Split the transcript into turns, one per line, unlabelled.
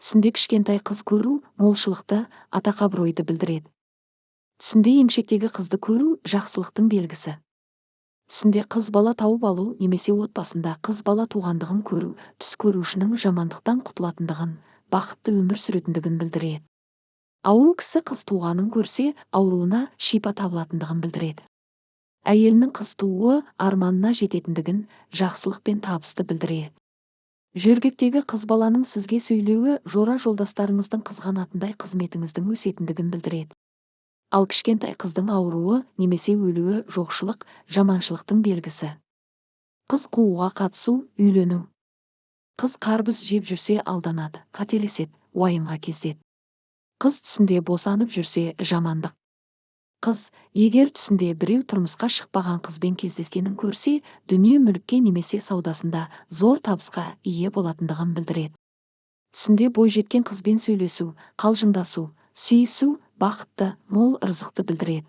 Түсінде кішкентай қыз көру молшылықты, атақ абыройды білдіреді. Түсінде емшектегі қызды көру жақсылықтың белгісі. Түсінде қыз бала тауып алу немесе отбасында қыз бала туғандығын көру түс көрушінің жамандықтан құтылатындығын, бақытты өмір сүретіндігін білдіреді. Ауру кісі қыз туғанын көрсе, ауруына шипа табылатындығын білдіреді. Әйелінің қыз тууы арманына жететіндігін, жақсылық пен табысты білдіреді. Жөргектегі қыз баланың сізге сөйлеуі жора жолдастарыңыздың қызғанатындай қызметіңіздің өсетіндігін білдіреді. Ал кішкентай қыздың ауруы немесе өлуі жоқшылық, жаманшылықтың белгісі. Қыз қууға қатысу, үйлену. Қыз қарбыз жеп жүрсе алданады, қателеседі, уайымға кездеді. Қыз түсінде босанып жүрсе жамандық. Қыз, егер түсінде біреу тұрмысқа шықпаған қызбен кездескенін көрсе, дүние-мүлікке немесе саудасында зор табысқа ие болатындығын білдіреді. Түсінде бойжеткен қызбен сөйлесу, қалжыңдасу, сүйісу бақытты, мол ырзықты білдіреді.